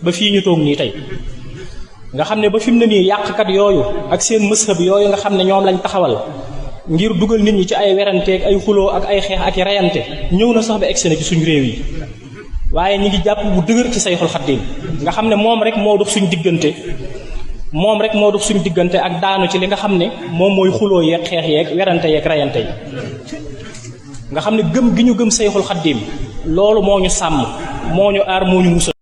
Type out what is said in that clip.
ba fii ñu toog nii tey nga xam ne ba fi mu ne nii yàqkat yooyu ak seen mëshab yooyu nga xam ne ñoom lañ taxawal ngir dugal nit ñi ci ay weranteeg ay xuloo ak ay xeex ak i reyante ñëw na sax ba egsi na ci suñu réew yi waaye ñi ngi jàpp bu dëgër ci Sayxul Xadiim nga xam ne moom rek moo dox suñu diggante ak daanu ci li nga xam ne moom mooy xuloo yeeg xeex yeeg werante yeeg reyante yi nga xam ne gëm gi ñu gëm Sayxul Xadiim loolu moo ñu sàmm moo ñu aar moo ñu musal